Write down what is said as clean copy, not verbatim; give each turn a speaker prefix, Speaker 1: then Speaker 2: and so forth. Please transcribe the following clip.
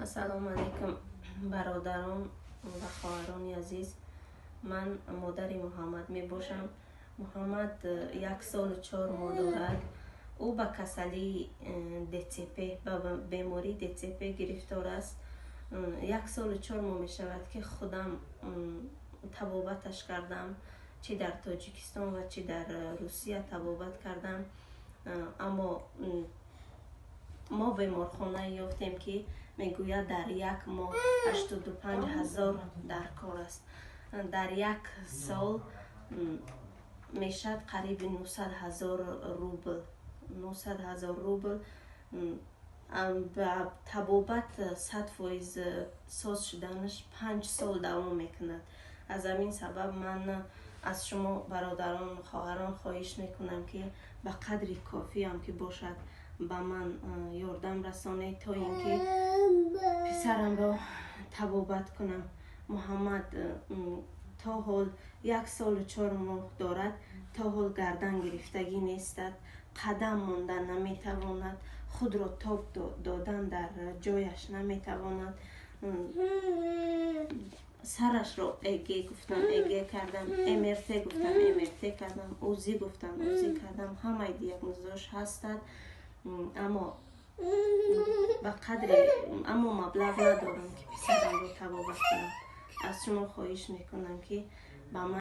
Speaker 1: Ассалому алайкум, бародарон ва хоҳарони азиз. Ман модари Муҳаммад мебошам. Муҳаммад 1 солу 4 моҳ дорад. Ӯ ба касалии ДЦП, ба бемории ДЦП гирифтор аст. 1 солу 4 моҳ мешавад, ки худам табобаташ кардам, чӣ дар Тоҷикистон ва чӣ дар Русия табобат кардам. Аммо мо беморхонае ёфтем, ки мегӯяд, дар як моҳ 85 000 дар кор аст. Дар як сол мешавад қариби 900 000 рубл, 900 000 рубл. Ба табобат 100% соз шуданаш 5 сол давом мекунад. Аз ҳамин сабаб ман аз шумо, бародарон, хоҳарон, хоҳиш мекунам, ки ба қадри кофиам ки бошад, ба ман ёрдам расонед, то ин ки писарамро табобат кунам. Муҳаммад то ҳол 1 солу 4 моҳ дорад, то ҳол гардан гирифтагӣ нестад, қадам мондан наметавонад, худро тоб додан дар ҷояш наметавонад. Сарашро ЭЭГ гуфтам, ЭЭГ кардам, МРТ гуфтам, МРТ кардам, УЗИ гуфтам, УЗИ кардам. Ҳамаи диагнозош ҳастад, аммо ба қадре, аммо маблағ надорам, ки писарамро табобат кунам. Аз шумо хоҳиш мекунам, ки ба ман